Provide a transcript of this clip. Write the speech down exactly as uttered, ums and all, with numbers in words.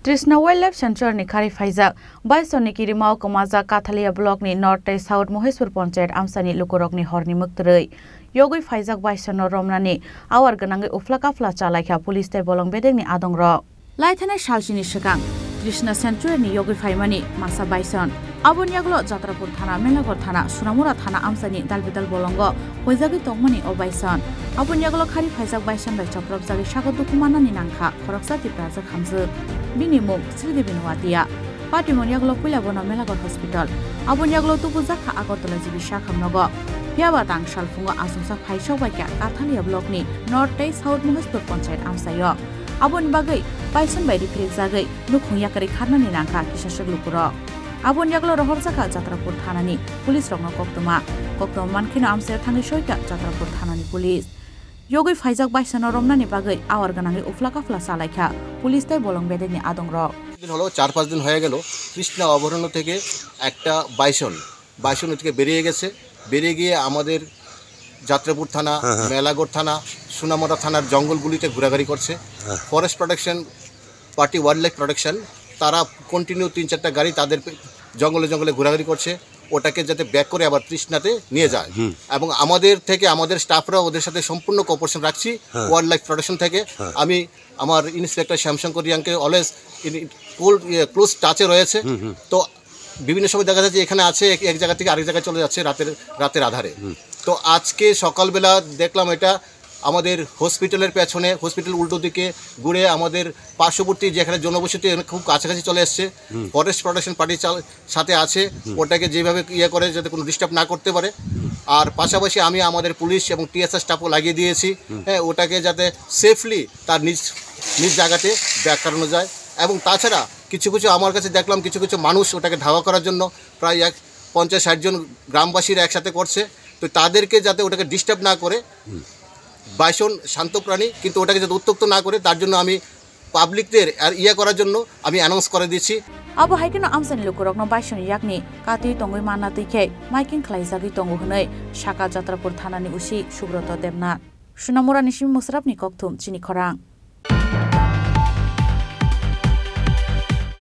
Trishna Wildlife Sanctuary ni khari phaijak bison ni kirimao kwmajak Kathalia block ni North tei South Moheshpur Panchayat amchai ni lukurok ni hor ni mwktwrwi yogwi phaijak bison no romnani awar gwnangwi uphla kaphla chalaikha police tei bolong bedek ni adong rok. Laithanai sal sini swkang Trishna Sanctuary ni yogwi phaimani masa bison. Aboni yagulo Jatrapur thana, Melagor thana, Sunamura thana amchai ni dalbidal bolongo huijagwi tongmani o bison. Aboni yagulo khari phaijak bison bai chopropjagwi sago dukhu manani nangkha khoroksa Tiprajwk hamjwk. Bini mung Sridevi Noatia. Patimon yagulo puila bono Melagor Hospital. Aboni yagulo tubujakha Agartala G B sakhamnogo. Phiyaba tang salphungo achomsa phaisok baikha Kathalia block ni North tei South Moheshpur Panchayat amchaio. Aboni bagwi bison bai riphrikjagwi nukhung yakarwi kharnani nangkha kisaswk lukurok. Aboni yagulo rohorjakha Jatrapur thanani police rokno koktwma. Koktwma mankheno amchaio thangwi soikha Jatrapur thanani police. Yogwi phaijak bison no romnani bagwi awar gwnangwi uphla kaphla chalaikha police tei bolong bedek ni adong rok. দিন হলো, চার পাঁচ দিন হয়ে গেল, তৃষ্ণা অভয়ারণ্য থেকে একটা বাইসন, বাইসন থেকে বেরিয়ে গেছে। বেরিয়ে গিয়ে আমাদের যাত্রাপুর থানা, হ্যাঁ, হ্যাঁ। মেলাগড় থানা, সোনামুড়া থানার জঙ্গলগুলিতে ঘোরাঘুরি করছে। হ্যাঁ। Forest protection party, wild life protection, তারা কন্টিনিউ তিন চারটা গাড়ি তাদের পে-, জঙ্গলে জঙ্গলে ঘোরাঘুরি করছে, ওটাকে যাতে ব্যাক করে আবার তৃষ্ণাতে নিয়ে যায়। হুম। এবং আমাদের থেকে, আমাদের স্টাফরা ওদের সাথে সম্পূর্ণ কোঅপারেশন রাখছি। হ্যাঁ। ওয়াইল্ড লাইফ প্রোটেকশন থেকে হ্যাঁ। আমি আমার ইন্সপেক্টর শ্যামশঙ্কর রিয়াংকে অলওয়েজ ইন, ইন, কোল-, ইয়ে, ক্লোজ টাচে রয়েছে। হুম, হুম। তো বিভিন্ন সময় দেখা যাচ্ছে এখানে আছে, এক, এক জায়গা থেকে আরেক জায়গায় চলে যাচ্ছে রাতের, রাতের আধারে। হুম। তো আজকে সকালবেলা দেখলাম এটা আমাদের হসপিটালের পেছনে, হসপিটাল উল্টো দিকে ঘুরে আমাদের পার্শ্ববর্তী যেখানে জনবসতি, এখানে খুব কাছাকাছি চলে এসছে। হুম। ফরেস্ট প্রোটেকশন পার্টি চাল-, সাথে আছে, হুম। ওটাকে যেভাবে ইয়ে করে যাতে কোনো ডিস্টার্ব না করতে পারে। হুম। আর পাশাপাশি আমি আমাদের পুলিশ এবং টিএসআর স্টাফও লাগিয়ে দিয়েছি, হুম। হ্যাঁ, ওটাকে যাতে সেফলি তার নিজ, নিজ জায়গাতে ব্যাক করানো যায়। এবং তাছাড়া কিছু কিছু আমার কাছে দেখলাম, কিছু কিছু মানুষ ওটাকে ধাওয়া করার জন্য প্রায় এক পঞ্চাশ ষাট জন গ্রামবাসীরা একসাথে করছে। তো তাদেরকে যাতে ওটাকে ডিস্টার্ব না করে, হুম। বাইসন শান্ত প্রাণী, কিন্তু ওটাকে যাতে উত্ত্যক্ত না করে, তার জন্য আমি পাবলিকদের আর ইয়ে করার জন্য আমি অ্যানাউন্স করে দিচ্ছি। Abo hai kheno amchaini lukurokno baisoni yakni katwi tongwi manna twi khe maiking khlaijagwi tongo hwnwi sakha Jatrapur thanani O C Subroto Debnath. Sunamurani simi Musrapni kokthum chini khorang.